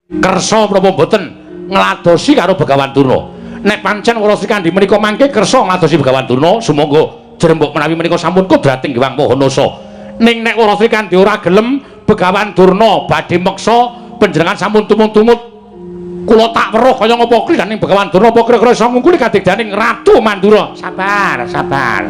Kersa menapa mboten ngladosi karo Begawan Durna? Nek pancen Wara Srikandhi menika mangke kersa ngladosi Begawan Durna, sumangga jrembug menawi menika sampun kodrating Hyang Maha Nasa. Ning nek Wara Srikandhi ora gelem, Begawan Durna badhe meksa panjenengan sampun tumut-tumut. Kula tak weruh kaya ngapa kridaning Begawan Durna, apa kira-kira iso ngungkuli kadigdaning Ratu Mandura. Sabar, sabar.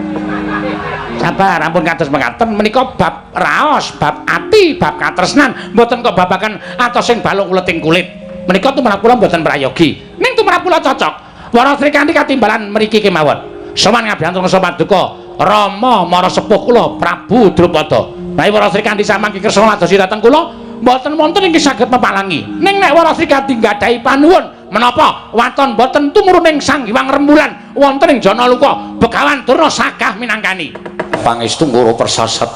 Sabar, ampun kados mekaten, menika bab raos, bab ati, bab katresnan, mboten kok babagan atos sing balung uleting kulit. Menika tumrap kula mboten prayogi. Ning tumrap kula cocok. Wara Srikandhi katimbalan mriki kemawon. Sowan ngabiyantara paduka Rama mara sepuh kula Prabu Drupada. Menawi Wara Srikandhi samangke kersa ngladosi dhateng kula, mboten wonten ingkang saged mepalangi. Ning nek Wara Srikandhi nggadahi panuwun menapa waton mboten tumuruning Sang Hyang Rembulan wonten ing Janaluka, Begawan Durna sagah minangkani. Pangestu ngoro persasat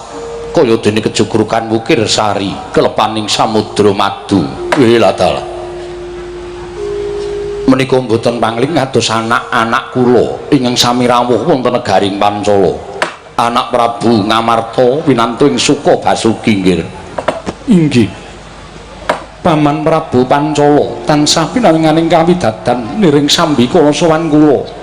kaya dene kejugrukan wukir sari kelepaning samudra madu. Wilatala. Menika mboten pangling kados anak-anak kula ingkang sami rawuh wonten negaring Pancala. Anak Prabu Ngamarta winantu ing Suka Basuki nggih. Inggih. Paman Prabu Pancala tansah pinaringaning kawidadan niring sambikala sowan kula.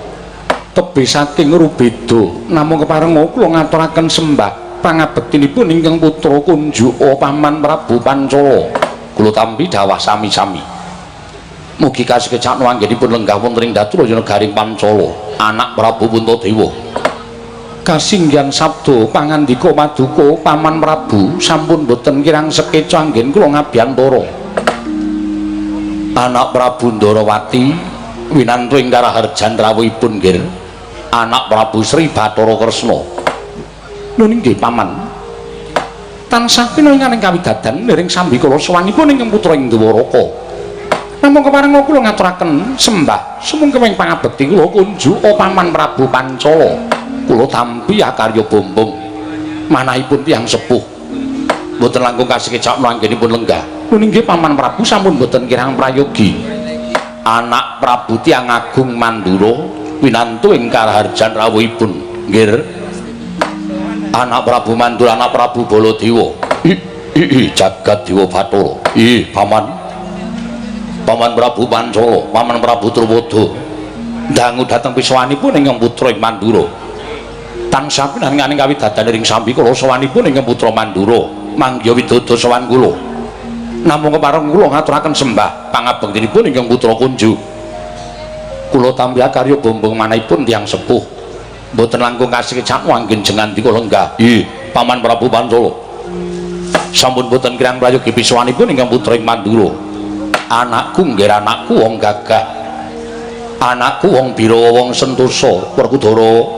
Tebih saking rubeda namung keparenga kula ngaturaken sembah pangabektinipun ingkang putra kunjuka Paman Prabu Pancala. Kula tampi dawah sami-sami. Mugi kasekecakno anggenipun lenggah wonten ing Datulaya negaring Pancala, anak Prabu Puntadewa. Kasinggihan sabda pangandika paduka Paman Prabu sampun boten kirang sekeca anggen kula ngabiyantara. Anak Prabu Ndarawati winantu ing karaharjan rawuhipun nggih. Anak Prabu Sri Bathara Kresna. Nun inggih Paman. Tansah pinaringaning kawidadan niring sambikala sowanipun ingkang putra ing Dwaraka. Namung keparenga kula ngaturaken sembah sumungkewing pangabekti kula kunjuka Paman Prabu Pancala. Kula tampi akarya bombong manahipun tiyang sepuh. Mboten langkung kasekecakno anggenipun lenggah. Nun inggih Paman Prabu sampun mboten kirang prayogi. Anak Prabu Tiyang Agung Mandura winantu ing karaharjan rawuhipun nggih. Anak Prabu Mandura, anak Prabu Baladewa. I jagat Dewa Bathara. Ih, Paman. Paman Prabu Pancala, Paman Prabu Drupada. Dangu dhateng pisowanipun ingkang putra ing Mandura. Tansah pinaringaning kawidadan ing sambikala sowanipun ingkang putra Mandura. Manggiha widodo sowan kula. Namung kepareng kula ngaturaken sembah pangabektinipun ingkang putra kunju. Kula tampi akarya bombong manahipun tiyang sepuh. Mboten langkung kasekecakno anggen jengandika lenggah. Ih, Paman Prabu Pancala. Sampun boten kirang prayogi pisowanipun ingkang putra ing Mandura. Anakku nggih anakku wong gagah. Anakku wong birawa wong sentosa, Werkudara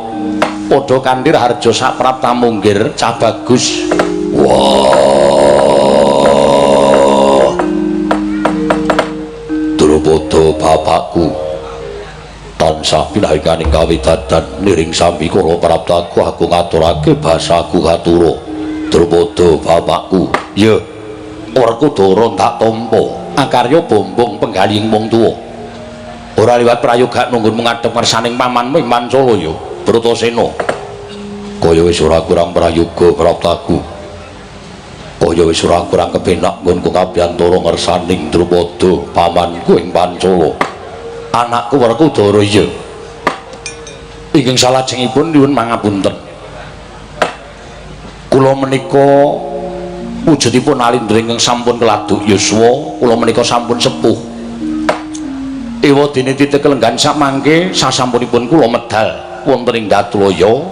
padha kanthi raharja sapraptamu nggih cah bagus. Wah. Drupada bapakku tansah pinaringaning kawidadan niring sambikala praptaku aku ngaturake basaku katura. Drupada bapakku, ya Werkudara tak tampa akarya bombong penggalihing wong tuwa. Ora liwat prayoga nunggun ngadhep ngersaning pamanmu ing Pancala ya, Bratasena. Kaya wis ora kurang prayoga praptaku. Kaya wis ora kurang kepenak nggonku kabiyantara ngersaning Drupada pamanku ing Pancala. Anakku Werkudara iya. Ingkang salajengipun nyuwun mangapunten. Kula menika wujudipun alindra ingkang sampun keladuk yuswa, kula menika sampun sepuh. Ewa dene titik kelenggan samangke sasampunipun kula medal wonten ing Datulaya.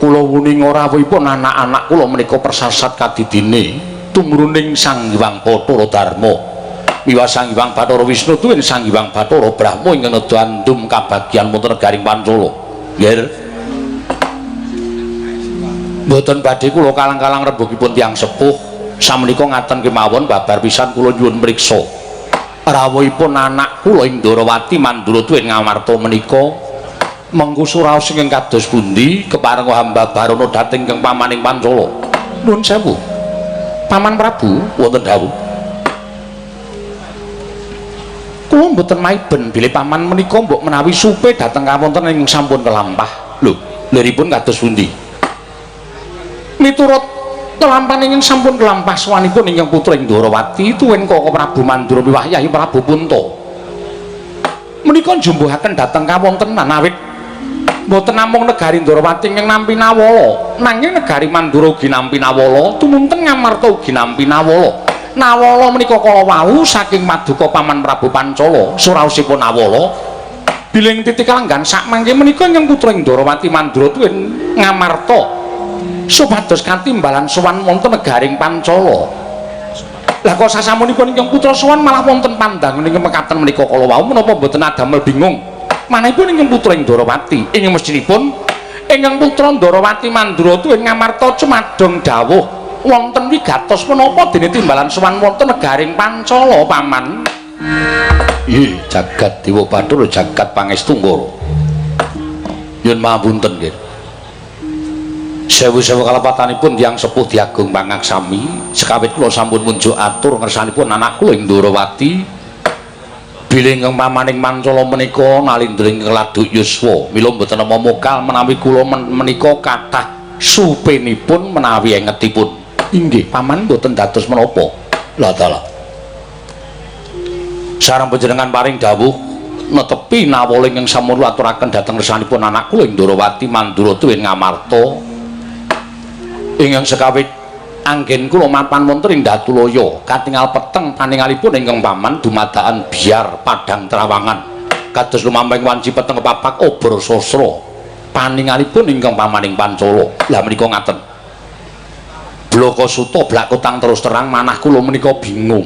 Kula wuninga rawuhipun anak-anak kula menika persasat kadidine tumruning Sang Hyang Bathara Darma. Wiwah Sang Hyang Bathara Wisnu tuwin Sang Hyang Bathara Brahma ingkang nedha andum kabagyan wonten negaring Pancala. Nggih. Mboten badhe kula kalang-kalang rembugipun tiyang sepuh. Samenika ngaten kemawon babar pisan kula nyuwun mriksa. Rawuhipun anak kula ing Ndarawati Mandura tuwin Ngamarta menika mengku suraos ingkang kados pundi keparenga hamba Barana dhateng ingkang pamaning Pancala. Nuwun sewu. Paman Prabu wonten dawuh. Kula mboten maiben bilih paman menika mbok menawi supe dhateng kawontenan ing sampun kelampah. Lho, liripun kados pundi? Miturut Kelampahan ingkang sampun kelampah sowanipun ingkang putra ing Ndorowati tuwin Kaka Prabu Mandura miwah Yayi Prabu Punta. Menika njumbuhaken dhateng kawontenan awit mboten namung negari Ndorowati ingkang nampi nawala, nanging negari Mandura ugi nampi nawala, tumunten Ngamarta ugi nampi nawala. Nawala menika kala wau saking maduka Paman Prabu Pancala, suraosipun Nawala. Bilih titik kalenggan sakmangke menika ingkang putra ing Ndorowati Mandura tuwin Ngamarta supados katimbalan sowan wonten negaring Pancala. Lah kok sasampunipun ingkang putra sowan malah wonten pandangan ingkang mekaten menika kala wau menapa mboten adamel bingung. Manahipun ingkang putra ing Ndorowati ingkang mestinipun ingkang putra Ndorowati Mandura tuwin Ngamarta cumadong dawuh wonten wigatos menapa dene timbalan sowan wonten negaring Pancala paman. Ih, jagat Dewa Bathara jagat Pangestu Ngara. Nyuwun mahapunten nggih. Sewu-sewu kalepatanipun tiyang sepuh diagung pangaksami, sekawit kula sampun munjuk atur ngersanipun anak kula ing Ndorowati bilih ingkang pamaning Pancala menika nalindra ingkang laduk yuswa. Mila mboten nama mokal menawi kula menika kathah supenipun menawi engetipun. Inggih, paman mboten dados menapa. Lah dalah. Sareng panjenengan paring dawuh netepi nawala ingkang sampun kula aturaken dhateng ngersanipun anak kula ing Ndorowati Mandura tuwin Ngamarta. Ingkang sekawit anggen kula mapan wonten ing Datulaya katingal peteng paningalipun ingkang paman dumadakan biar padang trawangan kados lumampahing wanci peteng kepapak obor sasra paningalipun ingkang pamaning Pancala. Lah menika ngaten Blaka Suta blakutang terus terang manah kula menika bingung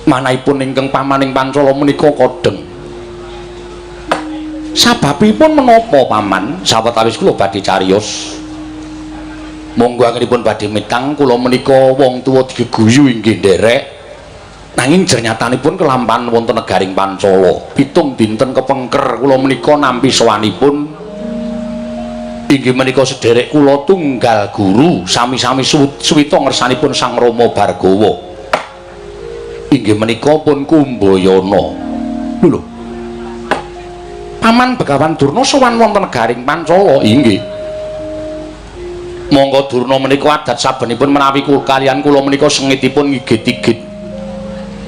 manahipun ingkang pamaning Pancala menika kodheng. Sababipun menapa paman? Sawetawis kula badhe cariyos. Monggo anggenipun badhe mitang kula menika wong tuwa digeguyu inggih nderek. Nanging jernyatanipun kelampahan wonten negaring Pancala. 7 dinten kepengker kula menika nampi sowanipun inggih menika sederek kula tunggal guru sami-sami suwita ngersanipun Sang Rama Bargawa. Inggih menika pun Kumbayana. Lho. Paman Begawan Durna sowan wonten negaring Pancala. Inggih. Monggo Durna menika adat sabenipun menawi kalian kula menika sengitipun ngigit-igit.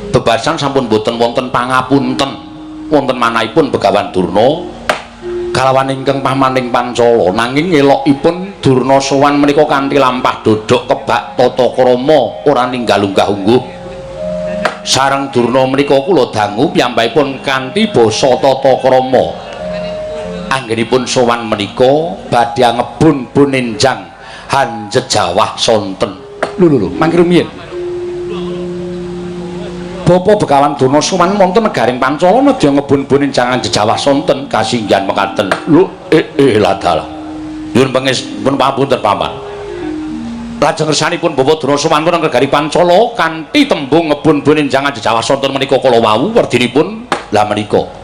Bebasan sampun boten wonten pangapunten wonten manahipun Begawan Durna kalawan ingkang pamaning Pancala. Nanging elokipun Durna sowan menika kanthi lampah dodok kebak tata krama ora ninggal unggah-ungguh. Sareng Durna menika kula dangu piyambakipun kanthi basa tata krama. Anggenipun sowan menika badhe ngebun-bun enjang hanjejawah sonten. Lho lho lho, mangke rumiyin. Bapa Begawan Durna sowan wonten negaring Pancala nedya ngebun-bun enjang hanjejawah sonten kasinggihan mekaten. Lho, ladalah. Nyuwun pun pamunten paman. Lajeng ngersanipun Bapa Durna sowan wonten negari Pancala kanthi tembung ngebun-bun enjang hanjejawah sonten menika kala wau werdinipun lah menika.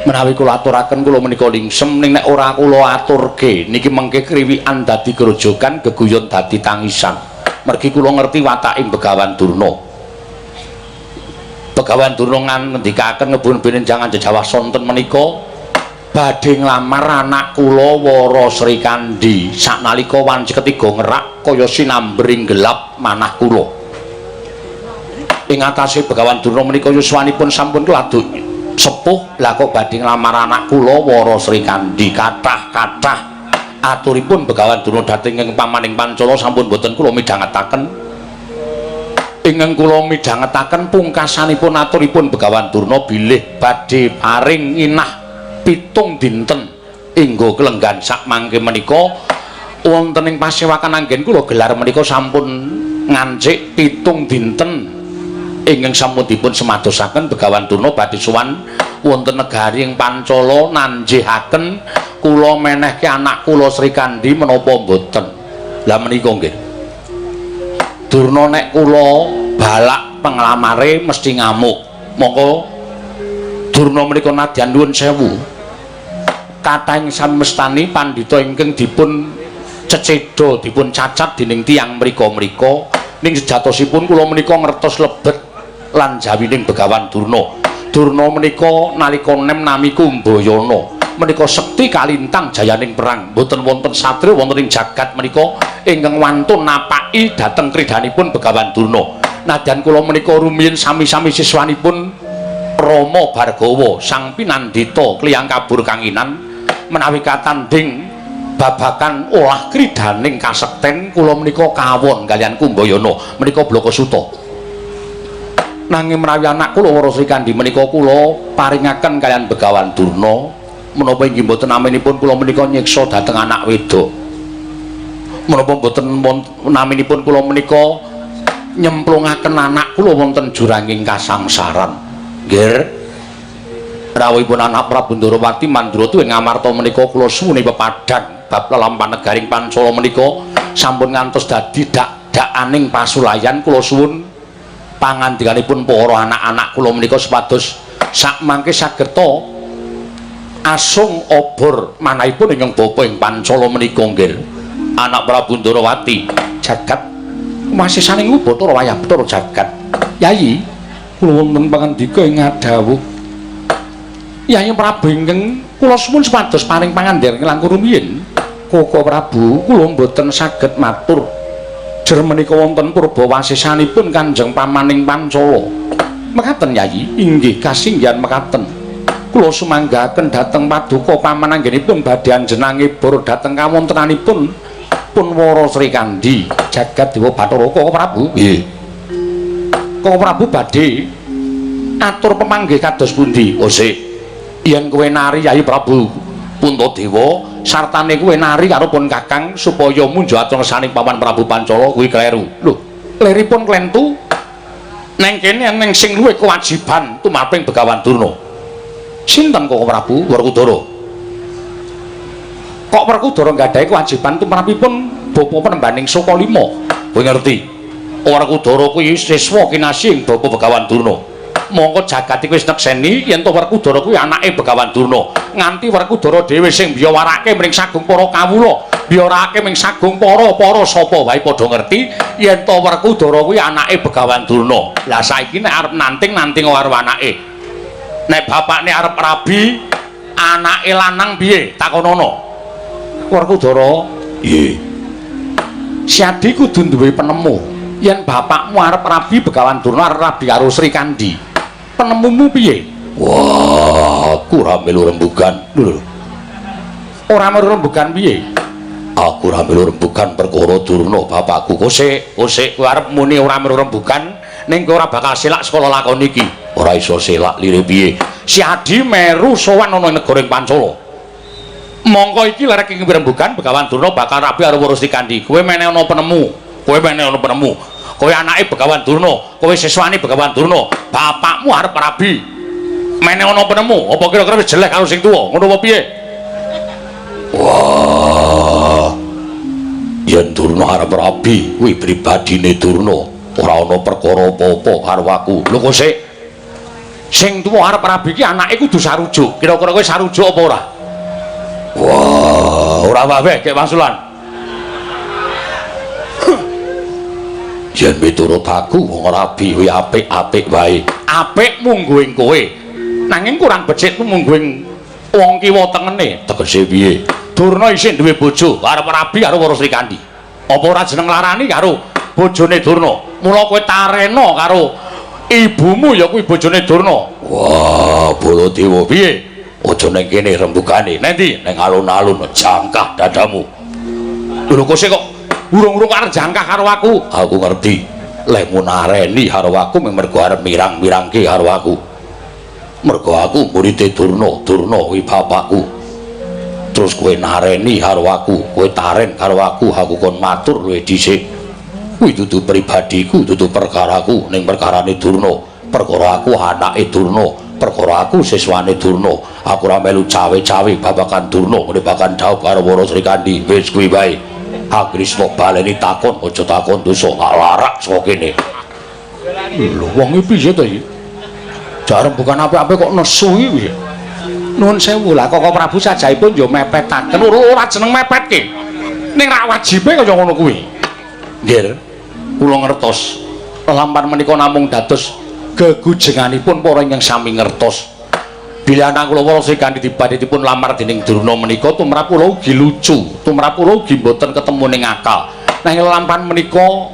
Menawi kula aturaken kula menika lingsem ning nek ora kula aturke niki mengke kriwikan dadi grojogan geguyon dadi tangisan. Mergi kula ngerti watake Begawan Durna. Begawan Durna ngendikaken ngebun-bun jangan jejawah sonten menika badhe nglamar anak kula Wara Srikandhi saknalika wanci ketiga ngerak kaya sinambring gelap manah kula. Ing atase Begawan Durna menika yuswanipun sampun keladuk sepuh, lah kok badhe nglamar anak kula Wara Srikandhi. Kathah-kathah aturipun Begawan Durna dhateng ing pamaning Pancala sampun boten kula midhangetaken. Ingkang kula midhangetaken pungkasanipun aturipun Begawan Durna bilih badhe paring inah 7 dinten inggo kelenggan sakmangke menika wonten ing pasewakan anggen kula gelar menika sampun ngancik 7 dinten ingkang sampun dipun semadosaken Begawan Durna badhe sowan wonten negari ing Pancala nanjihaken kula menehke anak kula Srikandhi menapa mboten. Lah menika nggih Durna nek kula balak penglamare mesti ngamuk. Monggo Durna menika nadyan nuwun sewu kathah ing samestani pandhita ingkang dipun cecedha dipun cacat dening tiyang mrika-mrika, ning sejatosipun kula menika ngertos lebet lan jawining Begawan Durna. Durna menika nalika nem nami Kumbayana menika sekti kalintang jayaning perang, mboten wonten satriya wonten ing jagat menika ingkang wantun napaki dhateng kridanipun Begawan Durna. Nadyan kula menika rumiyin sami-sami siswanipun Rama Bhargawa sang pinandita kliyang kabur kanginan menawi katandhing babakan olah kridaning kasekten kula menika kawon kaliyan Kumbayana menika Blakasuta. Nanging menawi anak kula Wara Srikandhi menika kula paringaken kaliyan Begawan Durna menapa inggih mboten naminipun kula menika nyiksa dhateng anak wedok, menapa mboten naminipun kula menika nyemplungaken anak kula wonten juranging kasangsaran. Nggih, rawuhipun anak Prabu Ndorowati Mandura ing Amarta menika kula suwune pepadang bab lelampahan negaring Pancala menika sampun ngantos dadi dak-dakaning pasulayan. Kula suwun pangandikanipun para anak-anak kula menika supados sakmangke sageta asung obor manahipun ingkang bapa ing Pancala menika. Nggih, anak Prabu Ndorowati jagat masisaning Bathara wayah Bathara jagat. Yayi, kula wonten pangandika ing ngadhawuh Yayi Prabu ingkang kula suwun supados paring pangandikan langkung rumiyin. Koko Prabu, kula mboten saged matur. Jer menika wonten purbawasisanipun Kanjeng Pamaning Pancala. Mekaten Yayi? Inggih, kasinggihan mekaten. Kula sumanggaken dhateng paduka paman anggenipun badhe anjenange bor dhateng kawontenanipun pun Wara Srikandhi jagat Dewa Bathara. Koko Prabu? Nggih. Koko Prabu badhe atur pemanggih kados pundi? Oh sik, yen kowe nari Yayi Prabu Puntadewa sartane kowe nari karo pun Kakang supaya munjo atur ngersaning Paman Prabu Pancala kuwi kleru. Lho, leripun klentu neng kene neng sing luwih kewajiban tumraping Begawan Durna. Sinten Koko Prabu? Werkudara. Kok Werkudara nggadahi kewajiban tumrapipun bapa penembaning Sukalima? Kowe ngerti? Werkudara kuwi siswa kinasih ing Bapa Begawan Durna. Mongko jagat iki wis nekseni yen to Werkudara kuwi anake Begawan Durna. Nganti Werkudara dhewe sing biyawarake mring sagung para kawula, biyawarake mring sagung para-para sapa wae padha ngerti yen to Werkudara kuwi anake Begawan Durna. Lah saiki nek arep nanting-nanting karo anake. Nek bapakne arep rabi, anake lanang piye? Takonono. Werkudara, nggih. Siadi kudu duwe penemu. Yen bapakmu arep rabi Begawan Durna arep rabi karo Srikandhi. Penemumu piye? Wah, aku ora melu rembugan. Lho. Ora melu rembugan piye? Aku ora melu rembugan perkara Durna bapakku. Kosek, kosek kowe arep muni ora melu rembugan ning kowe ora bakal selak saka lakon iki. Ora iso selak lire piye? Si Adi meru sowan ana ing negara ing Pancala. Mongko iki lerek ing rembugan Begawan Durna bakal rabi karo Wara Srikandhi. Kowe meneh ana penemu. Kowe meneh ana penemu. Kowe anake Begawan Durna, kowe siswane Begawan Durna, bapakmu arep rabi. Meneh ana penemu, apa kira-kira wis jelek karo sing tuwa? Ngono apa piye? Wah. Yen Durna arep rabi, kuwi pribadine Durna, ora ana perkara apa-apa karo aku. Lho kok sik? Sing tuwa arep rabi iki anake kudu sarujuk. Kira-kira kowe sarujuk apa ora? Wah, ora wae gek wangsulan. Yen miturut aku wong rabi kuwi apik-apik wae. Apik mungguing kowe. Nanging kurang becik mungguing wong kiwa tengene. Tegese piye? Durna isih duwe bojo, arep rabi karo Wara Srikandhi. Apa ora jeneng larani karo bojone Durna? Mula kowe tarena karo ibumu ya kuwi bojone Durna. Wah, Baladewa piye? Aja ning kene rembugane. Nang ndi? Ning alun-alun jangkah dadamu. Lho kok sik kok urung-urung arep jangkah karo aku. Aku ngerti. Lehmu nareni karo aku mergo arep mirang-mirangke karo aku. Mergo aku muride Durna, Durna kuwi bapakku. Terus kowe nareni karo aku, kowe taren karo aku, aku kon matur luwih dhisik. Kuwi dudu pribadiku, dudu perkaraku, ning perkarane Durna. Perkara aku anake Durna, perkara aku siswane Durna. Aku ora melu cawe-cawe babagan Durna, ngene babagan dhaup karo Wara Srikandhi. Wis kuwi wae. Agrisna baleni takon, aja takon dosa, tak larak saka kene. Lho wong iki piye to iki? Jarem bukan apik-apik kok nesu iki piye? Nuwun sewu lah Koko Prabu sajaipun ya mepetaken. Ora jeneng mepetke. Ning rak wajibe kaya ngono kuwi. Nggih. Kula ngertos. Lampan menika namung dados gegujenganipun para ingkang sami ngertos. Bilih anak kula Wara Srikandhi dibadhe dipun lamar dening Durna menika tumrap kula ugi lucu, tumrap kula ugi mboten ketemu ning akal. Nanging lelampahan menika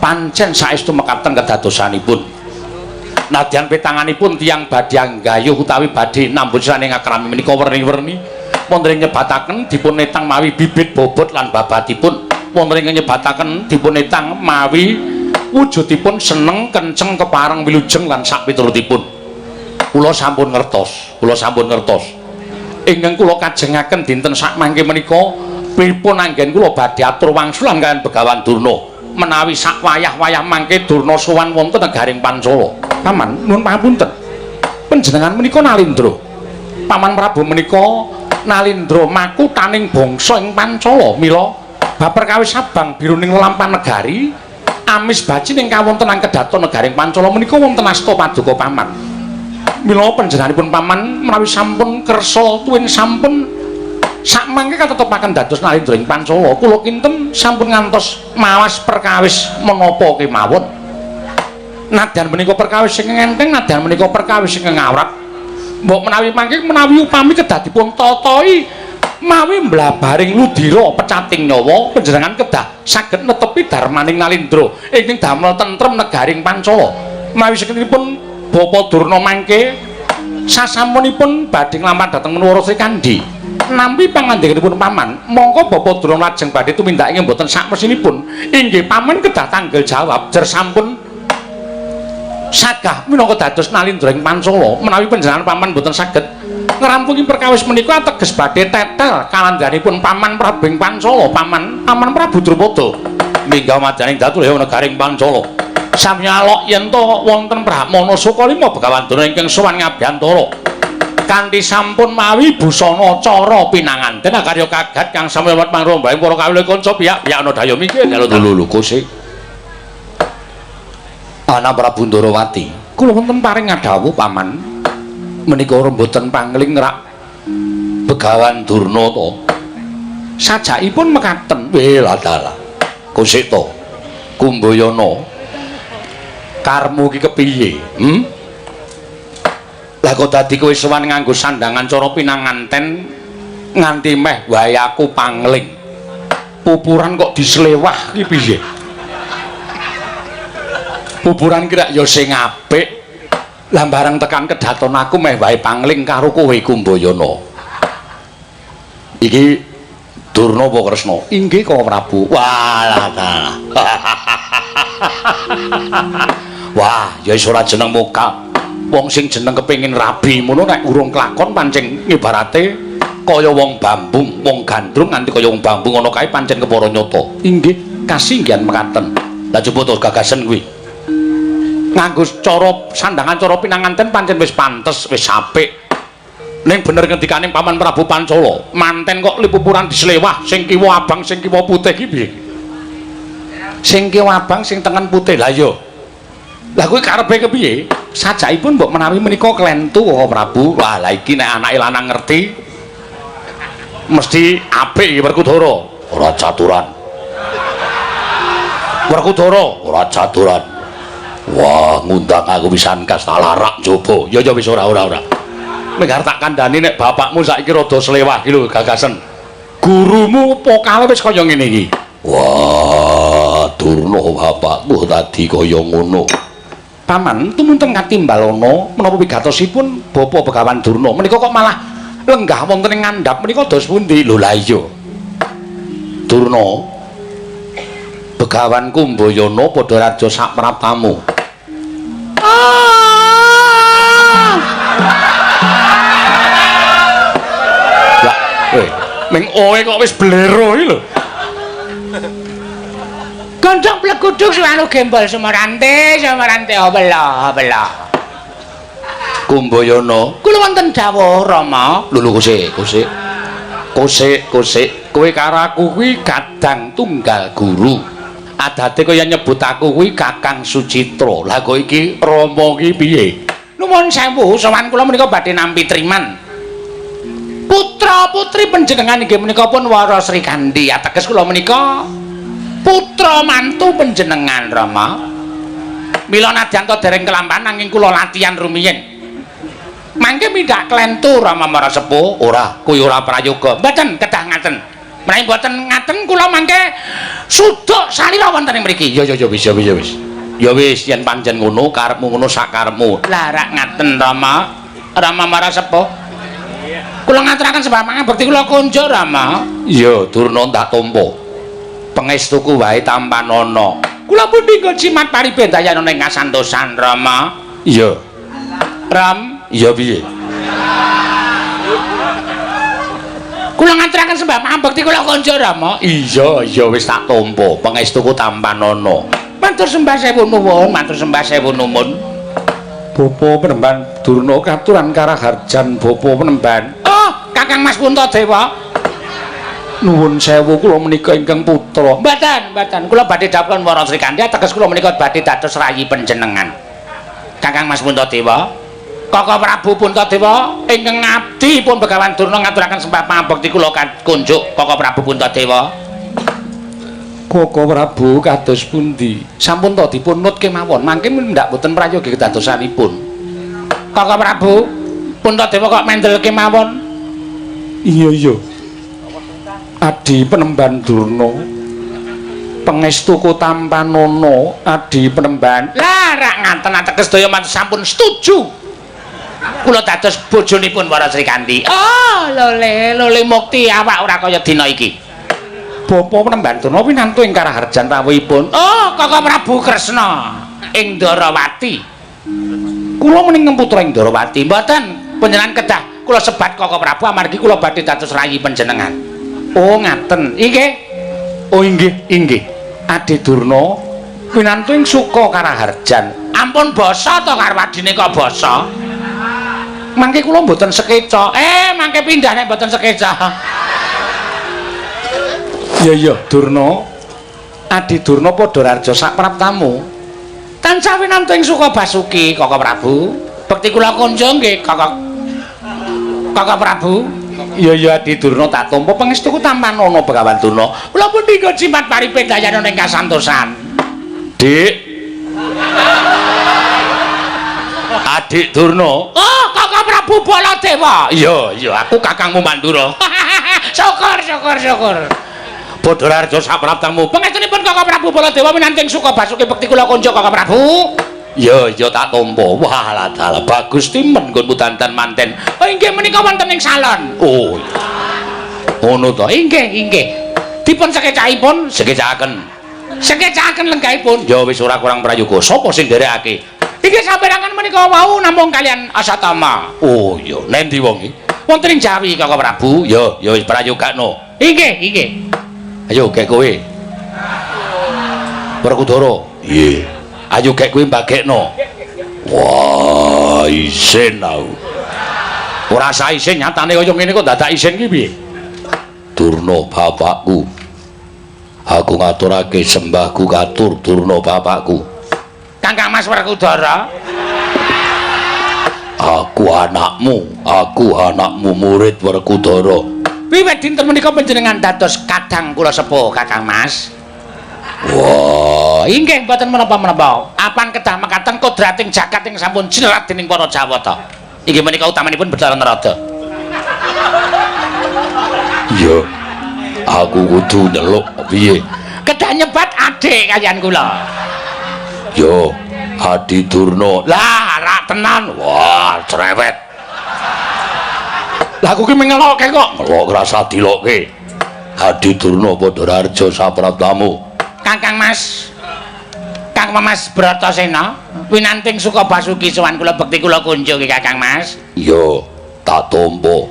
pancen saestu mekaten kedadosanipun. Nadyan petanganipun tiyang badhe anggayuh utawi badhe nambut siraning akrami menika werni-werni wonten ing nyebataken dipun etang mawi bibit bobot lan babatipun, wonten ing nyebataken dipun etang mawi wujudipun seneng, kenceng, kepareng, wilujeng lan sakpiturutipun. Kula sampun ngertos, kula sampun ngertos. Ingkang kula kajengaken dinten sakmangke menika pripun anggen kula badhe atur wangsulan kaliyan Begawan Durna menawi sak wayah-wayah mangke Durna sowan wonten negaring Pancala. Paman, nuwun pangapunten. Panjenengan menika Nalindra. Paman Prabu menika Nalindra makutaning bangsa ing Pancala. Mila bab perkawis abang biruning lelampahan negari amis baci ing kawontenan kedaton negaring Pancala menika wonten asta paduka paman. Mila panjenenganipun paman menawi sampun kersa tuwin sampun sakmangke katetepaken dados Nalindra ing Pancala, kula kinten sampun ngantos mawas perkawis menapa kemawon. Nadyan menika perkawis ingkang enteng, nadyan menika perkawis ingkang awrat. Mbok menawi mangke menawi upami kedah dipun tatahi mawi mblabaring ludira pecating nyawa, panjenengan kedah saged netepi darmaning Nalindra ingkang damel tentrem negaring Pancala. Mawi sakenipun Bapa Durna mangke sasampunipun badhe nglampah dhateng Menara Srikandhi, nampi pangandikanipun paman, mongko Bapa Durna lajeng badhe tumindak ingkang boten sakmesinipun. Inggih paman kedah tanggel jawab jer sampun sagah minangka dados Nalindra ing Pancala. Menawi panjenengan paman boten saged ngrampungi perkawis menika ateges badhe tetel kalandhanipun paman Prabu ing Pancala, paman Prabu Drupada minggah madyaning datu negaring Pancala. Samya alok yen to wonten Brahmana Sukalima Begawan Durna ingkang sowan ngabiyantara kanthi sampun mawi busana cara pinanganten akarya kagat kang samya wet pangrombaing para kawula kanca piyak-piyak ana daya mikir lho kose. Ana Prabu Ndorowati, kula wonten paring ngadhawuh paman menika mboten pangling rak Begawan Durna to. Sajakipun mekaten. Weladalah. Kosek to. Kumbayana. Karmu iki kepiye? Lah kok dadi kowe sowan nganggo sandangan cara pinanganten nganti meh wae aku pangling. Pupuran kok dislewah iki piye? Pupuran ki rak ya sing apik. Lah bareng tekan kedaton aku meh wae pangling karo kowe Kumbayana. Iki Durna apa Kresna? Inggih Kang Prabu. Walah dalah. Wah, ya wis ora jeneng muka. Wong sing jeneng kepengin rabi ngono nek urung kelakon pancen ibarate kaya wong bambung, wong gandrung nganti kaya wong bambung ana kae pancen kepara nyata. Inggih, kasinggihan mekaten. Lah coba to gagasen kuwi. Nganggo cara sandangan cara pinanganten pancen wis pantes, wis apik. Ning bener ngendikane Paman Prabu Pancala, manten kok lipupuran dislewah sing kiwa abang sing kiwa putih iki piye? Sing kiwa abang sing tengen putih. Lah iya. Lah kuwi karepe kepiye? Sajakipun mbok menawi menika klentu Koko Prabu. Wah, lah iki nek anake lanang ngerti mesti apik iki Werkudara. Ora caturan. Werkudara ora caturan. Wah, ngundang aku pisan kas tak larak njaba. Ya ya wis ora. Menggar tak kandhani nek bapakmu saiki rada slewah iki lho gagasen. Gurumu pokale wis kaya ngene iki. Wah, Durna bapakku tadi kaya ngono. Paman, tumunten katimbalana menapa wigatosipun Bapa Begawan Durna menika kok malah lenggah wonten ing ngandhap menika dos pundi? Lho lah iya. Durna, Begawan Kumbayana padha raja sak praptamu. Lah, ning oe kok wis blero iki lho. Gondhong pleguduk suwanu gembol sumarante, sumarante obela, obela. Kumbayana, kula wonten dawuh Rama. Lho lho kosek, kosek. Kosek, kosek. Kowe karo aku kuwi kadang tunggal guru. Adate kaya nyebut aku kuwi Kakang Sucitra. Lah kok iki Rama ki piye? Nuwun sewu, sowan kula menika badhe nampi triman. Putra putri panjenengan inggih menika pun Wara Srikandhi. Ateges kula menika putra mantu panjenengan Rama. Mila nadyan ta dereng kelampahan nanging kula latihan rumiyin. Mangke mindhak klentu Rama Mara Sepuh. Ora, kuwi ora prayoga. Mboten kedah ngaten. Menawi mboten ngaten kula mangke suduk salira wonten ing mriki. Ya ya ya wis ya wis ya wis. Ya wis yen pancen ngono karepmu ngono sak karepmu. Lah rak ngaten Rama. Rama marang sepuh. Kula ngaturaken sembah pangabekti kula kunjuk Rama. Iya, Durna tak tampa. Pangestuku wae tampanana. Kula pundi nggo jimat paribendayana ing kasantosan Rama. Iya. Ram, iya piye? Kula ngaturaken sembah pangabekti kula kunjuk Rama. Iya, iya wis tak tampa. Pangestuku tampanana. Matur sembah sewu nuwun, matur sembah sewu nuwun. Bapa Penemban Durna katuran karaharjan Bapa Penemban. Oh, Kakang Mas Puntadewa. Nuwun sewu kula menika ingkang putra. Mboten, mboten. Kula badhe dapun Wara Srikandhi ateges kula menika badhe dados rayi panjenengan. Kakang Mas Puntadewa. Kaka Prabu Puntadewa ingkang ngabdi pun Begawan Durna ngaturaken sembah pangabekti kula kunjuk Kaka Prabu Puntadewa. Kaka Prabu kados pundi? Sampun to dipun nut kemawon, mangke ndak boten prayogi kedadosanipun. Kaka Prabu Puntadewa kok mendel kemawon? Iya iya. Adi Penemban Durna. Pangestuku tampanana Adi Penemban. Lah rak ngaten ateges sedaya sampun setuju. Kula dados bojonipun Wara Srikandhi. Oh, lole lole mukti awak ora kaya dina iki. Bapa Penemban Durna winantu ing karaharjan rawuhipun. Oh, Kaka Prabu Kresna ing Ndarawati. Kula mening putra ing Ndarawati. Mboten, panjenengan kedah kula sebat Kaka Prabu amargi kula badhe dados rayi panjenengan. Oh, ngaten. Inggih. Oh, inggih, inggih. Adi Durna winantu ing suka karaharjan. Ampun basa to karo adine kok basa. Mangke kula mboten sekeca. Mangke pindah nek mboten sekeca. Iya iya, Durna. Adi Durna padha rarja sak praptamu. Tansah winantu ing suka basuki Kaka Prabu. Bekti kula kunjung nggih Kaka Kaka Prabu. Iya iya Adi Durna tak tampa pangestuku tampanana Begawan Durna. Kula pundi nggo jimat paripendayana ing kasantosan. Dik. Adik Durna. Oh, Kaka Prabu Baladewa. Iya iya, aku kakangmu Mandura. Syukur syukur syukur. Padha rarja sak praptamu. Pangestunipun Kaka Prabu Baladewa minanting suka basuki bekti kula kunjuk Kaka Prabu. Iya iya tak tampa. Wah lah dalah bagus timen nggonmu dandan manten. Oh inggih menika wonten ing salon. Oh. Ngono to. Inggih inggih. Dipun sekecakipun, sekecakaken. Sekecakaken lenggahipun. Ya wis ora kurang prayoga. Sapa sing nderekake? Inggih saperangan menika wau namung kalian Asatama. Oh iya, nendi wong iki? Wonten ing Jawi Kaka Prabu. Ya ya wis prayogakno. Inggih inggih. Ayo gek kowe. Werkudara. Nggih. Ayo gek kowe mbagekno. Wah, isin aku. Ora usah isin nyatane kaya ngene kok dadak isin ki piye? Durna bapakku. Aku ngaturake sembahku katur Durna bapakku. Kakang Mas Werkudara. Aku anakmu, aku anakmu murid Werkudara. Wiwit dinten menika panjenengan dados kadang kula sepuh Kakang Mas. Wah, inggih mboten menapa-menapa. Apan kedah mekaten kodrating jagat ing sampun jinerat dening para Jawata. Inggih menika utamanipun Bathara Narada. Iya. Aku kudu nyeluk piye? Kedah nyebat adik kaliyan kula. Yo, Adi Durna. Lah, rak tenan. Wah, cerewet. Lah aku ki mengelokke kok. Ngelok rasa dilokke. Adi Durna padha rarja sapraptamu. Kakang Mas. Kang Mas Bratasena winanting suka basuki sowan kula bekti kula kunjungi Kakang Mas. Iya, tak tampa.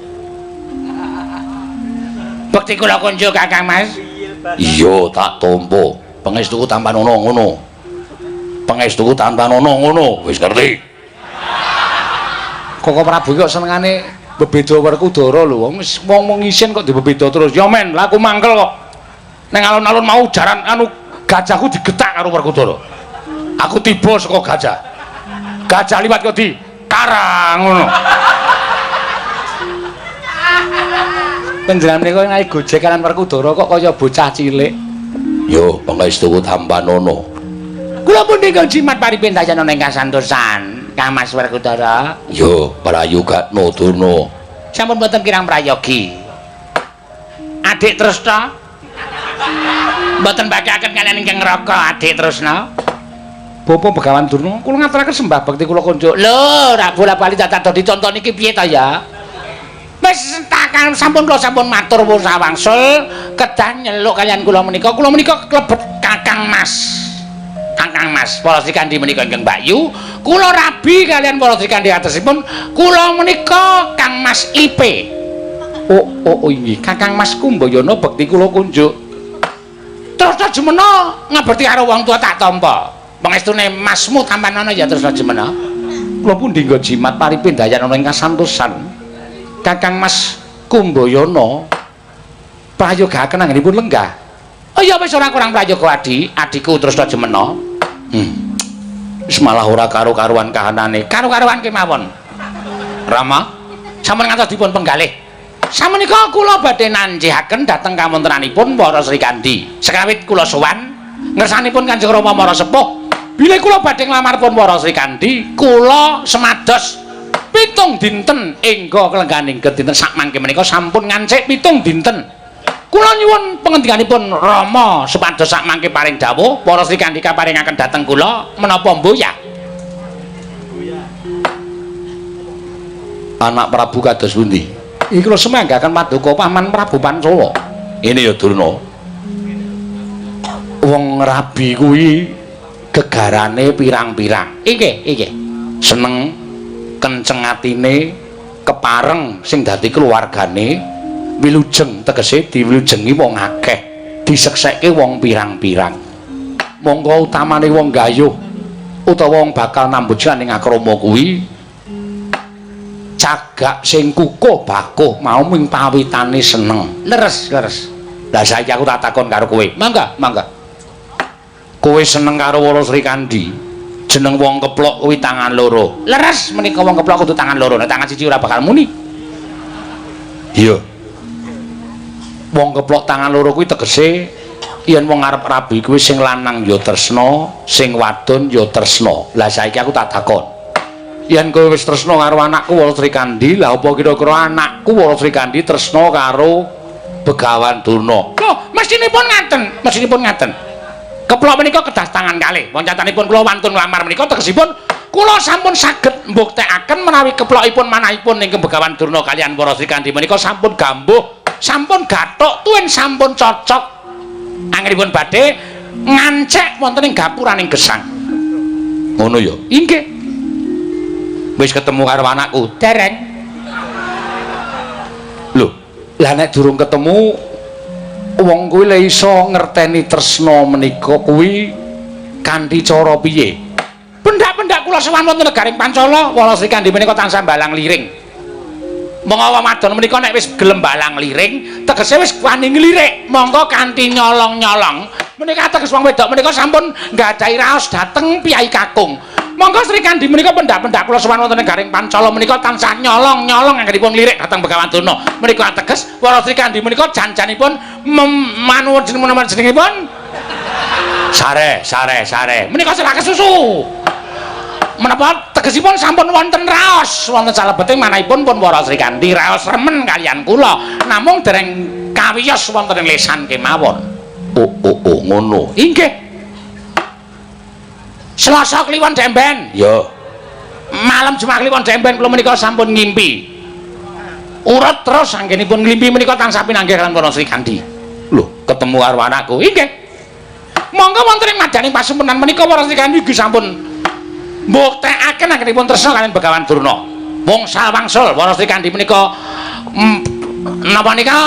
Bekti kula kunjung Kakang Mas. Iya, tak tampa. Pangestuku tampanana ngono. Pangestuku tampanana ngono. Wis ngerti. Kaka Prabu kok senengane bebeda Werkudara lho. Wong wis wong isin kok dibebeda terus. Ya men, lah aku mangkel kok. Neng alun-alun mau jaran anu gajahku digetak karo Werkudara. Aku tiba saka gajah. Gajah liwat kok di karang ngono. Panjenengan menika naik gojek kan Werkudara kok kaya bocah cilik. Yo, pangestuku tampanana. Kula pundi jimat paripendayana ing kasantosan, Kang Mas Werkudara. Yo, prayogakno Durna. Sampun boten kirang prayogi. Adik Tresna. Mboten mbagekaken kaliyan ingkang Raka, Adik Tresna. Bapak Begawan Durna, kula ngaturaken sembah bekti kula kunjuk. Lho, ora bola-bali dadak dicontoh niki piye ta ya? Wis takan sampun kula sampun matur wangsul kedah nyeluk kaliyan kula menika. Kula menika klebet Kakang Mas. Kakang Mas Para Srikandhi menika ingkang Mbakyu, kula rabi kaliyan Para Srikandhi atesipun kula menika Kang Mas IP. Oh, oh, inggih, Kakang Mas Kumbayana bekti kula kunjuk. Tresna Jumena ngaberti karo wong tua tak tampa. Pangestune masmu tampanana ya Tresna Jumena. Kula pundi nggo jimat paripindayan ana ing kasantosan. Kakang Mas Kumbayana prayogaaken anggenipun lenggah. Oh ya wis ora kurang prayoga adi, adiku Tresna Jumena. Wis malah ora karo-karuan kahanane. Karo-karuan kemawon. Rama, sampun ngantos dipun penggalih. Samenika kula badhe nanjihaken dhateng kawontenanipun para Srikandhi. Sekawit kula sowan ngersanipun Kanjeng Rama Mara Sepuh. Bilih kula badhe nglamar pun para Srikandhi, kula semados 7 dinten engga kelengganing dinten sakmangke menika sampun ngancik 7 dinten. Kula nyuwun pengendikanipun Rama supados sakmangke paring dawuh para Srikandhi kaparingaken dhateng kula menapa mboyah. Anak Prabu kados pundi? Iki kula semanggaken paduka Paman Prabu Pancala. Ini ya Durna. Wong rabi kuwi gegarane pirang-pirang. Inggih, inggih. Seneng kenceng atine kepareng sing dadi keluargane wilujeng tegese diwilujengi wong akeh, diseksekke wong pirang-pirang. Monggo utamane wong gayuh utawa wong bakal nambut ning akrama kuwi cagak sing kukuh bakuh mau ming pawitane seneng. Leres, leres. Lah saiki aku tak takon karo kowe. Mangga, mangga. Kowe seneng karo Wara Srikandhi, jeneng wong keplok kuwi tangan loro. Leres menika wong keplok kudu tangan loro, nek tangan siji ora bakal muni. Iya. Wong keplok tangan loro kuwi tegese yen wong arep rabi kuwi sing lanang ya tresna, sing wadon ya tresna. Lah saiki aku tak takon. Yen kowe wis tresna karo anakku Wara Srikandhi, lah apa kira-kira anakku Wara Srikandhi tresna karo Begawan Durna? Lho, mestinipun ngaten, mestinipun ngaten. Keplok menika kedah tangan kalih. Wong catanipun kula wantun nglamar menika tegesipun kula sampun saged mbuktekaken menawi keplokipun manahipun ingkang Begawan Durna kaliyan Para Srikandhi menika sampun gambuh, sampun gathuk, tuwin sampun cocok. Anggenipun badhe ngancek wonten ing gapuraning gesang. Ngono ya? Inggih. Wis ketemu karo anakku? Dereng. Lho, lah nek durung ketemu wong kuwi le iso ngerteni tresna menika kuwi kanthi cara piye? Pendak-pendak kula sowan wonten negaring Pancala, Wara Srikandhi menika tansah balang liring. Monggo wadon menika nek wis gelem balang liring, tegese wis wani nglirik, monggo kanthi nyolong-nyolong. Menika teges wong wedok menika sampun nggadahi raos dhateng piyai kakung. Monggo Srikandhi menika pendak-pendak kula sowan wonten negaring Pancala menika tansah nyolong-nyolong anggenipun lirik dhateng Begawan Durna. Menika ateges Wara Srikandhi menika jan-janipun manuwun jeneng jenengipun sare sare sare. Menika salah kesusu. Menapa tegesipun sampun wonten raos wonten salebeting manahipun pun Wara Srikandhi raos remen kaliyan kula, namung dereng kawiyos wonten ing lesan kemawon. Oh oh oh ngono. Inggih. Selasa Kliwon Demben. Ya. Malam Jumat Kliwon Demben kula menika sampun ngimpi. Urut terus anggenipun nglimpi menika tansah pinanggih kaliyan Wara Srikandhi. Lho, ketemu karo anakku. Inggih. Monggo wonten ing madyaning pasumpenan menika Wara Srikandhi ugi sampun mbuktekaken anggenipun tresna kaliyan Begawan Durna. Wong wangsul Wara Srikandhi menika napa nika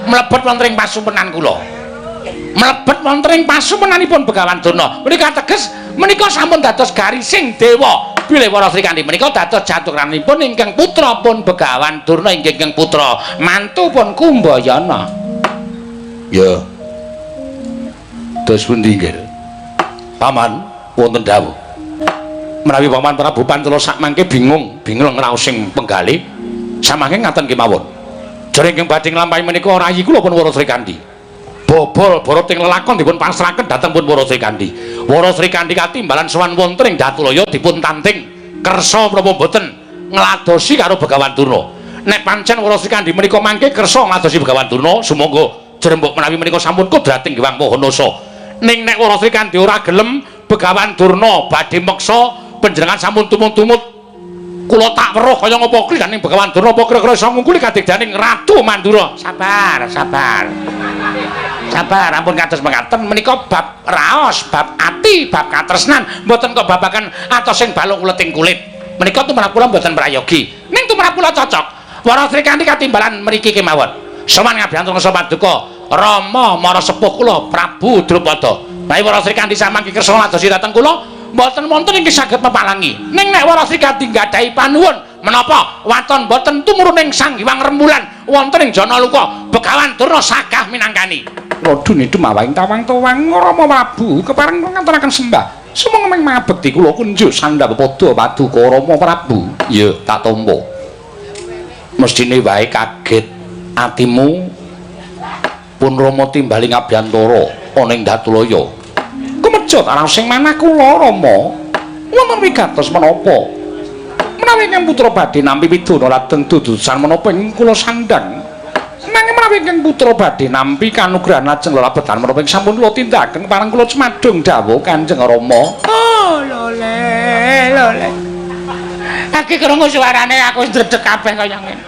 mlebet wonten ing pasumpenan kula. Mlebet wonten ing pasumpenanipun Begawan Durna. Menika teges menika sampun dados garising dewa. Bilih Wara Srikandhi menika dados jaturanipun ingkang putra pun Begawan Durna inggih ingkang putra mantu pun Kumbayana. Ya. Dos pundi nggih? Paman wonten dawuh. Menawi Paman Prabu Pancala sakmangke bingung, bingung ngraos sing penggalih, samangke ngaten kemawon. Jare ingkang badhe nglampahi menika rayi kula pun Wara Srikandhi. Bobol boroting lelakon dipun pasrahaken dhateng pun Wara Srikandhi. Wara Srikandhi katimbalan sowan wonten ing Datulaya dipun tanting kersa menapa mboten ngladosi karo Begawan Durna. Nek pancen Wara Srikandhi menika mangke kersa ngladosi Begawan Durna, sumangga jrembug menawi menika sampun kodrating Hyang Maha. Ning nek Wara Srikandhi ora gelem, Begawan Durna badhe meksa panjenengan sampun tumut-tumut. Kula tak weruh kaya ngapa klidaning Begawan Durna apa kira-kira iso ngungkuli kadigdaning Ratu Mandura. Sabar, sabar. Sabar, ampun kados mekaten menika bab raos, bab ati, bab katresnan, mboten kok babagan atos sing balung uleting kulit. Menika tumrap kula mboten prayogi. Ning tumrap kula cocok. Wara Srikandhi katimbalan mriki kemawon. Sowan ngabiyantara paduka Rama mara sepuh kula Prabu Drupada. Menawi Wara Srikandhi samangke kersa ngladosi dhateng kula, mboten wonten ingkang saged mepalangi. Ning nek Wara Srikandhi nggadahi panuwun menapa waton mboten tumurun Sang Hyang Rembulan wonten ing Janaluka, Begawan Durna sagah minangkani. Radune dumawahing tawang-tawang Rama Prabu kepareng ngaturaken sembah. Sumangga mabekti kula kunjuk sandhap padha paduka Rama Prabu. Ya, tak tampa. Mestine wae kaget atimu pun Rama timbali ngabiyantara ana ing Datulaya. Kumejot raos ing manah kula Rama. Wonten wigatos menapa? Menawi ingkang putra badhe nampi widana lajeng dudusan menapa ing kula sandhang. Nanging menawi ingkang putra badhe nampi kanugrahan lajeng lelabetan menapa ing sampun kula tindakaken pareng kula cemadung dawuh Kanjeng Rama. Oh, lole, lole. Lagi krungu suarane aku wis ndredeg kabeh kaya ngene.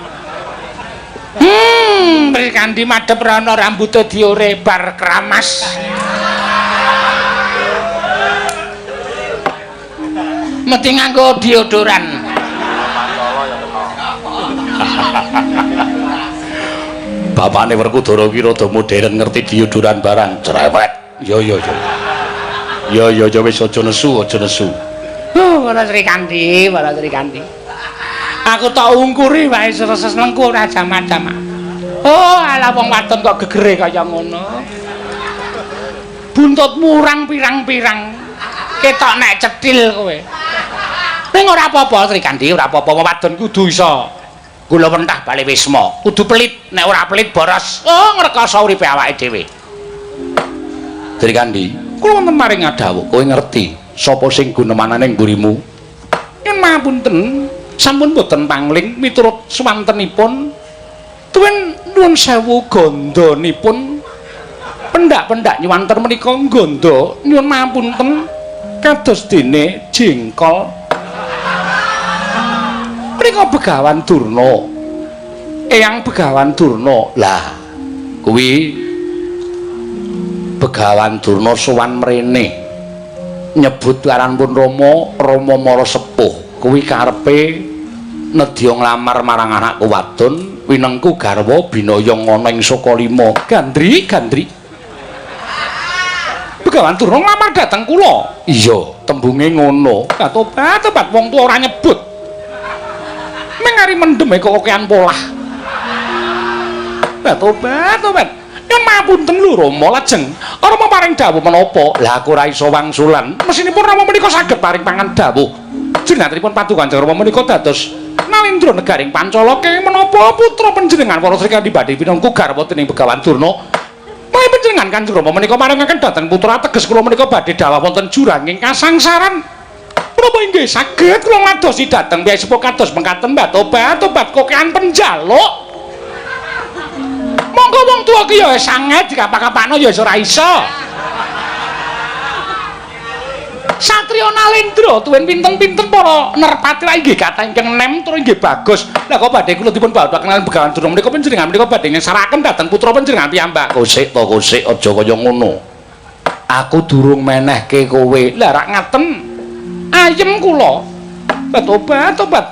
Srikandhi madhep rono rambute diore bar keramas. Mesti nganggo deodoran. Bapakne Werkudara ki rada modern ngerti deodoran barang cerewet. Ya ya ya. Ya ya ya wis aja nesu, aja nesu. Wara Srikandhi, Wara Srikandhi. Aku tak ungkuri wae senengku ora jamak-jamak. Oh, ala wong wadon kok gegere kaya ngono. Buntutmu urang pirang-pirang. Ketok nek cetil kowe. Ning ora apa-apa Srikandhi, ora apa-apa wong wadon kudu iso gula mentah bali wisma. Kudu pelit, nek ora pelit boros. Oh, ngrekoso uripe awake dhewe. Srikandhi, kula wonten maring ngadhawuh, kowe ngerti sapa sing gunemanane mburimu? Yen mapunten, sampun boten pangling miturut swantenipun tuwin nuwun sewu gandhanipun pendak-pendak nyuwanten menika gandha nyuwun mapunten kados dene jengkol. Menika Begawan Durna. Eyang Begawan Durna. Lah, kuwi Begawan Durna sowan mrene. Nyebut aran pun Rama, Rama mara sepuh. Kuwi karepe nedya nglamar marang anakku wadon winengku garwa binaya ana ing Sukalima. Gandri, Gandri. Begawan Durna nglamar dhateng kula. Iya, tembunge ngono. Tobat, tobat wong tuwa ora nyebut. Meng ari mendem kok kokean polah. Tobat, tobat. Yen mapunten lho Rama lajeng Rama paring dawuh menapa? Lah aku ora iso wangsulan. Mesinipun Rama menika saged paring pangan dawuh. Jenenganipun paduka Kanjeng Rama menika dados Nalendra negaring Pancala kenging menapa putra panjenengan Wara Srikandhi badhe pinangku garwa dening Begawan Durna. Menawi panjenengan Kanjeng Rama menika maringaken dhateng putra teges kula menika badhe dhawah wonten juranging kasangsaran. Menapa inggih saged kula ngladosi dhateng piyai sepuh kados mekaten Mbah tobat tobat kokean penjaluk. Monggo wong tuwa ki ya sanget dikapak-kapakno ya ora iso. Satria Nalendra tuwin pinten-pinten para nerpati ra inggih kathah ingkang nem tur inggih bagus. Lah kok badhe kula dipun bawaken Begawan Durna menika panjenengan menika badhe ngesaraken dhateng putra panjenengan piyambak. Kosik to kosik aja kaya ngono. Aku durung menehke kowe. Lah rak ngaten. Ayem kula. Tobat tobat.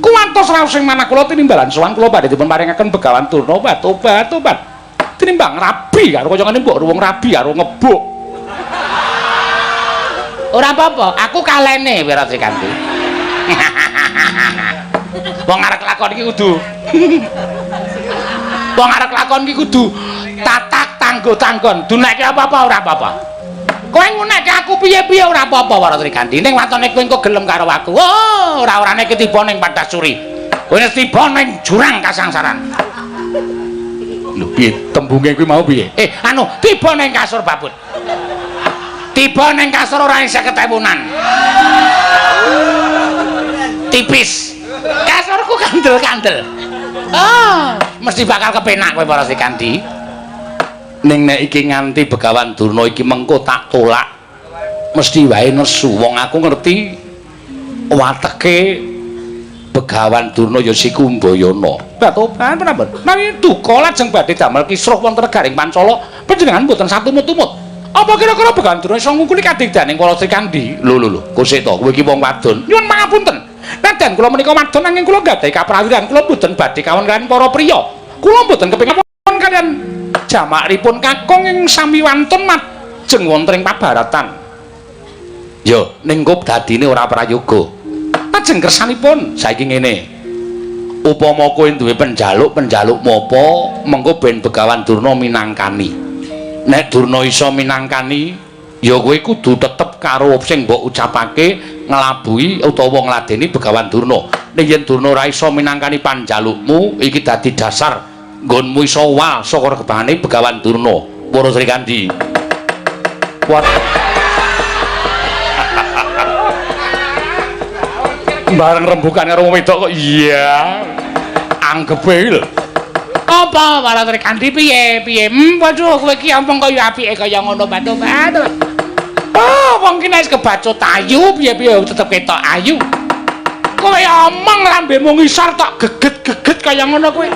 Kuwantos raos ing manah kula tinimbalan sowan kula badhe dipun paringaken Begawan Durna. Tobat tobat. Tinimbang rabi karo kaya ngene mbok ruwung rabi karo ngebuk. Ora apa-apa, aku kalene Wira Srikandhi. Wong arek lakon iki kudu Wong arek lakon iki kudu tatak tanggo-tanggon. Dunekke apa-apa ora apa-apa. Kowe ngunekke aku piye-piye ora apa-apa Wara Srikandhi. Ning watone kowe engko gelem karo aku. Oh, ora-orane iki tiba ning Padasuri. Kowe tiba ning jurang kasangsaran. Lho piye tembunge kuwi mau piye? Anu, tiba ning kasur babut. Tiba ning kasur ora 50.000-an. Tipis. Kasurku kan Kandel-kandel. Ah, mesti bakal kepenak kowe para Srikandi. Ning nek iki nganti Begawan Durna iki mengko tak tolak, mesti wae nesu. Wong aku ngerti wateke Begawan Durna ya si Kumbayana. Batoban prapun? Nanging duka lajeng badhe damel kisruh wonten negaring Pancala, panjenengan mboten satumut-tumut. Apa kira-kira Begawan Durna iso ngungkuli kadigdaning para Srikandi? Lho lho lho, kosek to, kowe iki wong wadon. Nyuwun pangapunten. Nadan kula menika wadon nanging kula nggadahi kaprawiran, kula mboten badhe kawon kaliyan para priya. Kula mboten kepengin kaliyan jamakipun kakung ing sami wantun majeng wonten ing pabaratan. Yo, ning kop dadine ora prayoga. Lajeng kersanipun saiki ngene. Upama kowe duwe penjaluk, penjalukmu apa mengko ben Begawan Durna minangkani. Nek Durna iso minangkani, ya kowe kudu tetep karo sing mbok ucapake nglabuhi utawa ngladeni Begawan Durna. Nek yen Durna ora iso minangkani panjalukmu, iki dadi dasar nggonmu iso wal saka regebane Begawan Durna. Para Srikandi. Kuat. Bareng rembukan karo wong wedok kok iya. Anggepe iki lho. Apa para Srikandi piye piye? Waduh kowe iki ampun kaya apike kaya ngono batu-batu. Oh, wong ki nek kebacut ayu piye-piye tetep ketok ayu. Kowe omong lambemu ngisor tok geget-geget kaya ngono kowe.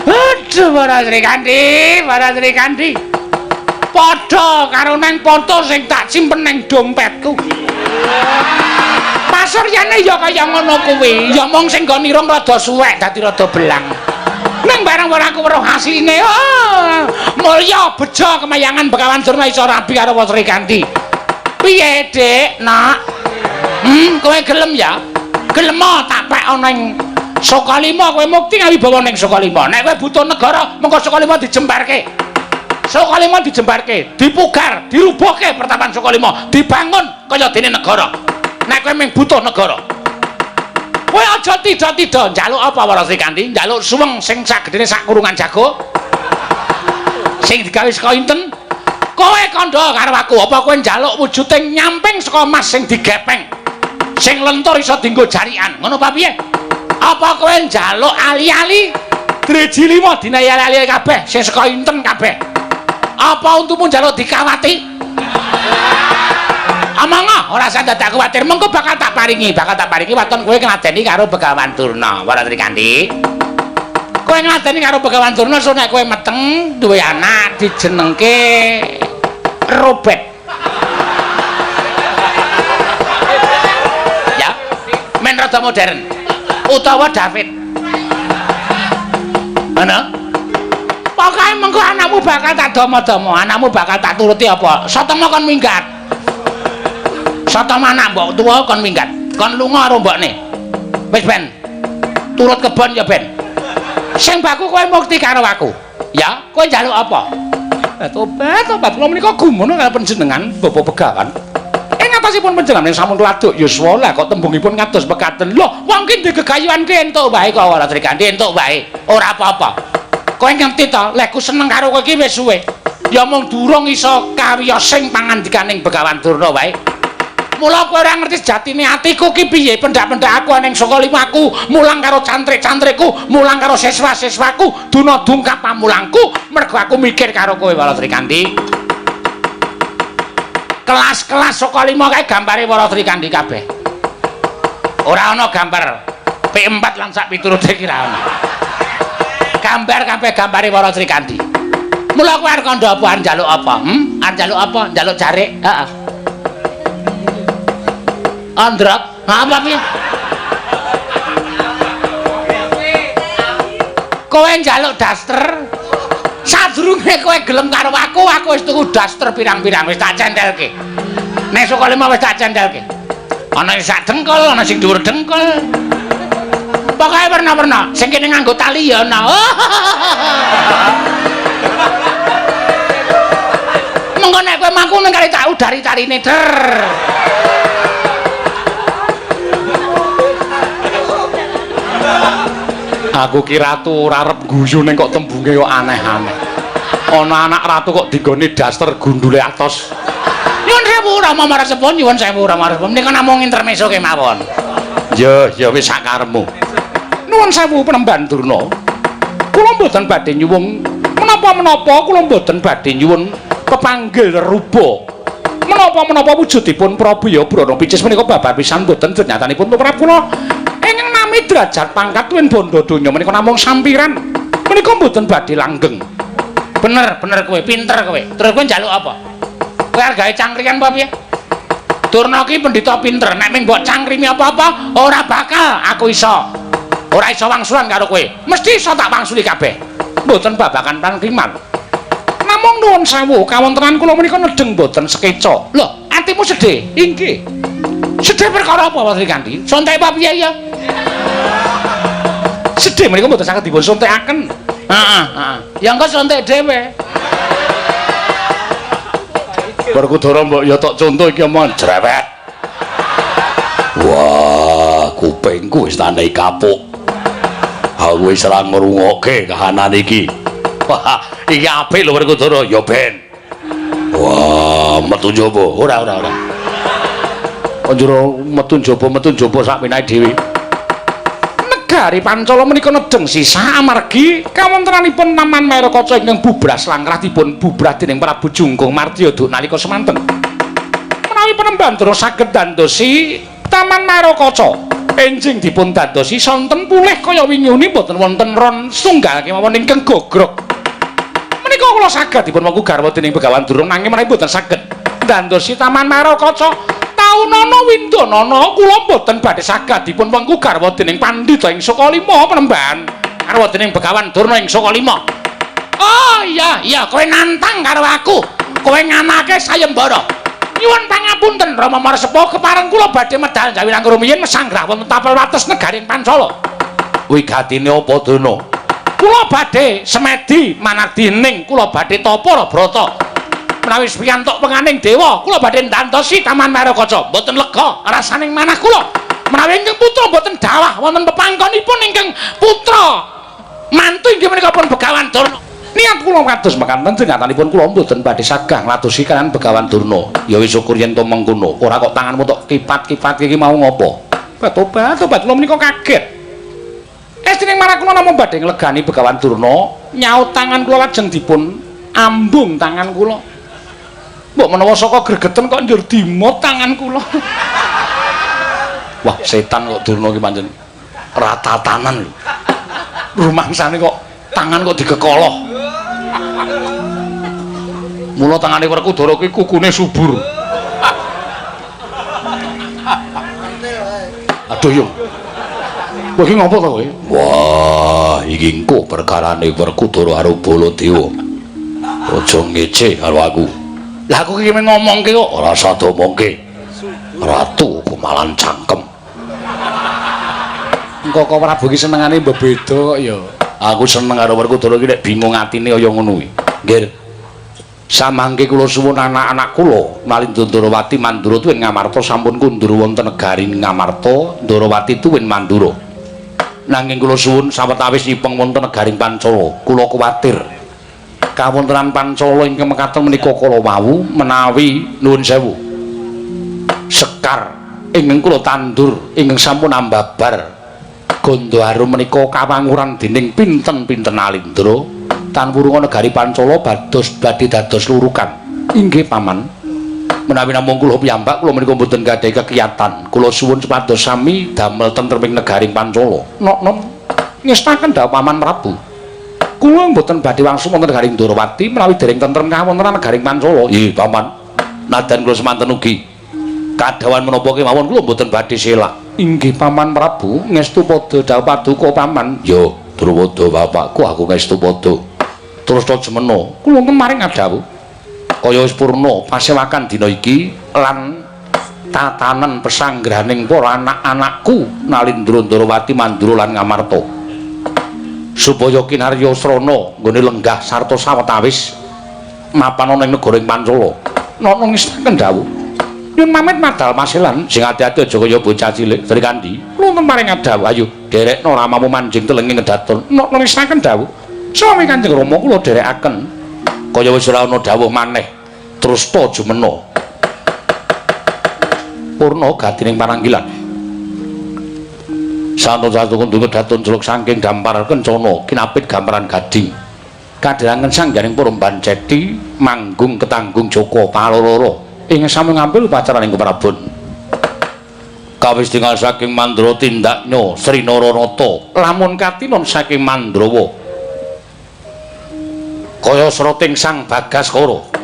Aduh para Srikandi, para Srikandi. Padha karo nang foto sing tak simpen nang dompetku. Pasuryane ya kaya ngono kuwi, ya mung sing nggon irung rada suwek dadi rada belang. Ning bareng ora aku weruh asline, oh, mulya bejo kemayangan Begawan Durna iso rabi karo Srikandi. Piye, Dik? Nak? Kowe gelem ya? Gelem tak pek ana ing Sukalima, kowe mukti ngawibawa ning Sukalima. Nek kowe butuh negara, mengko Sukalima dijembarke. Sukalima dijembarke, dipugar, dirubuhke pertapan Sukalima, dibangun kaya dene negara. Nek kowe mung butuh negara. Kowe aja tida-tida njaluk apa para Srikandi? Njaluk suweng sing sagedene sak kurungan jago. Sing digawe saka inten. Kowe kandha karo aku, apa kowe njaluk wujuding nyamping saka emas sing digepeng. Sing lentur iso dienggo jarikan. Ngono apa piye? Apa kowe njaluk ali-ali? Driji 5 dinae ali-ali kabeh sing saka inten kabeh. Apa untumu njaluk dikawati? Omong ora usah dadak kuwatir, mengko bakal tak paringi waton kowe ngladeni karo Begawan Durna. Para Srikandi. Kowe ngladeni karo Begawan Durna, so nek kowe meteng duwe anak dijenengke Robert. Ya, men rada modern. Utawa David. Ana? Pokoke mengko anakmu bakal tak domo-domo, anakmu bakal tak turuti apa? Satema kon minggat. Satema anak mbok tuwa kon minggat, kon lunga karo mbokne. Wis ben. Turut kebon ya ben. Sing baku kowe mukti karo aku. Ya, kowe njaluk apa? Tobat, tobat kula menika gumun karo panjenengan Bapak Begawan. Ing atasipun panjenengan sampun laduk yuswa lah kok tembungipun kados mekaten. Lho, wong ki ndek gegayuhan ki entuk wae kok ora Srikandi entuk wae. Ora apa-apa. Kowe ngerti to, lek ku seneng karo kowe iki wis suwe. Ya mung durung iso kawiyosing pangandikaning Begawan Durna wae. Mula kowe ora ngerti sejatine atiku ki piye, pendak-pendak aku ning Sukalima aku mulang karo cantrik-cantrikku, mulang karo siswa-siswaku, duna dungkap pamulangku mergo aku mikir karo kowe para Srikandi. Kelas-kelas Sukalima kae gambare para Srikandi kabeh. Ora ana gambar P4 lan sak piturute ki ra ana. Gambar kabeh gambare para Srikandi. Mula kowe arep kandha apa, arep njaluk apa? Arep njaluk apa? Njaluk jarik. Heeh. Androk, apa piye? Kowe njaluk daster. Sadurunge kowe gelem karo aku, aku wis tuku daster pirang-pirang wis tak centelke. Nek Sukalima wis tak centelke. Ana sing sak dengkul, ana sing dhuwur dengkul. Pokoke werna-werna, sing kene nganggo tali ya ana. Mengko nek kowe mangku nang kali tak udari taline der. Aku ki ratu ora arep guyu ning kok tembunge kok aneh-aneh. Ana anak ratu kok dinggone daster gundule atos. Nyuwun sewu Rama Marasepun, nyuwun sewu Rama Marasepun. Menika namung intermezzo kemawon. Ya, ya wis sakarepmu. Nuwun sewu Penemban Durna. Kula mboten badhe nyuwun menapa-menapa, kula mboten badhe nyuwun pepanggil rupa. Menapa-menapa wujudipun Prabu Brana Picis menika babar pisan mboten nyatanipun tumrap kula ingkang nami derajat pangkat tuwin bondo donya menika namung sampiran. Menika mboten badhe langgeng. Bener, bener kowe, pinter kowe. Terus kowe njaluk apa? Kowe arep gawe cangkrikan apa piye? Durna ki pendhita pinter, nek ming mbok cangkrimi apa-apa ora bakal aku iso. Ora iso wangsulan karo kowe. Mesti iso tak wangsuli kabeh. Mboten babagan pangkriman. Namung nuwun sewu, kawontenan kula menika nedheng mboten sekeca. Lho, atimu sedih? Inggih. Sedih perkara apa, Sri Kandi? Sontek apa piye ya? Sedih menika mboten saged dipun sontekaken. Heeh, heeh. Ya engko sontek dhewe. Werkudara mbok ya tok conto iki omong jrewet. Wah, kupingku wis tandai kapuk. Aku wis ora ngrungokke kahanan iki. Wah, iki apik lho Werkudara, ya ben. Wah, metu njaba. Ora, ora, ora. Anjura metu njaba sak menahe dhewe. Negari Pancala menika nedheng sisah amargi kawontenanipun Taman Maerakaca ingkang bubras langkrah dipun bubrah dening Prabu Jungkung Martya duk nalika semanten. Menawi Penemban Durna saged dandosi Taman Maerakaca enjing dipun dandosi sonten pulih kaya wingi uni mboten wonten ron setunggal kemawon ingkang gogrok. Menika kula saged dipun wengku garwa dening Begawan Durna nanging menawi mboten saged dandosi Taman Maerakaca taunana windanana kula mboten badhe saged dipun wengku garwa dening pandhita ing Sukalima Penemban garwa dening Begawan Durna ing Sukalima. Oh iya iya, kowe nantang karo aku, kowe nganake sayembara. Nyuwun pangapunten Rama Marsepa, kepareng kula badhe medal jawi langkung rumiyin mesanggrah wonten tapel wates negaring Pancala. Wigatine apa Durna? Kula badhe semedi manardi ning kula badhe tapa brata. Menawi piyantuk penganing dewa kula badhe ndantosi Taman Maerakaca. Mboten lega rasaning manah kula menawi ingkang putra mboten dawah wonten pepangkonipun ingkang putra mantu inggih menika pun Begawan Durna. Niat kula kados mekaten nyatanipun kula mboten badhe sagah ngladosi kaliyan Begawan Durna. Ya wis syukur yen to mengkono. Ora kok tanganmu tok kipat-kipat iki mau ngopo? Tobat, tobat kula menika kaget. Estining marang kula namung badhe nglegani Begawan Durna, nyaut tangan kula lajeng dipun ambung tangan kula. Mbok menawa saka gregeten kok njur dimot tangan kula. Wah, setan kok Durna iki pancen ratatanan lho. Rumangsane kok tangan kok dikekoloh. Mula tangane Werkudara kuwi kukune subur. Aduh yo. Kowe iki ngopo to kowe? Wah, iki engko perkarane Werkudara karo Baladewa. Aja ngece karo aku. Lah aku iki ngomongke kok ora usah diomongke. Ratu kumalan cangkem. Engko kok Prabu iki senengane mbebeda kok ya. Aku seneng karo Werkudara iki nek bingung atine kaya ngono kuwi. Nggih. Samangke kula suwun anak-anak kula Nalindra Ndorowati Mandura tuwin Ngamarta sampun kundur wonten negari Ngamarta, Ndorowati tuwin Mandura. Nanging kula suwun sawetawis nyipeng wonten negari Pancala, kula kuwatir kawontenan Pancala ingkang mekaten menika kala wau menawi nuwun sewu sekar ingkang kula tandur ingkang sampun ambabar Gondo Arum menika kawanguran dening pinten-pinten alindra tan wurunga negari Pancala bados badhe dados lurukan. Inggih paman, menawi namung kula piyambak kula menika mboten gadhahi kekiyatan. Kula suwun supados sami damel tentreming negari Pancala. Nok nom ngestaken dawuh paman Prabu. Kula mboten badhe wangsul wonten negari Ndorowati menawi dereng tentrem kawontenan negari Pancala. Nggih paman, nadan kula semanten ugi kadhawan menapa kemawon kula mboten badhe selak. Inggih paman Prabu, ngestu padha dawuh paduka paman. Yo Druwada bapakku, aku ngestu padha. Terus to jemena kula maring adhawuh kaya wis purna pasewakan dina iki lan tatanan pesanggrahaning para anak-anakku Nalindra Ndorowati Mandura lan Ngamarta supaya kinarya srana nggone lenggah sarta sawetawis mapan ana ing negara ing Pancala. Nana ngestaken dawuh nyuwun pamit madal masilan sing ati-ati aja kaya bocah cilik Sri Kandi. Kula maring adhawuh ayo derekno ramamu manjing telenge ngedaton. Nana ngestaken dawuh suami Kanjeng Rama kula dherekaken. Kaya wis ora ana dawuh maneh terus ta jumena purna gatining pananggilan. Santo satu kundunga datun celuk saking dampar kencana kinapit gambaran gading. Kadherangen sangganing para banceti manggung ketanggung Joko paloro ing sami ngambil upacaraning Prabon. Kawis tinggal saking Mandra tindaknya Sri Naranata lamun katinon saking Mandrawa. Kaya srating Sang Bagaskara.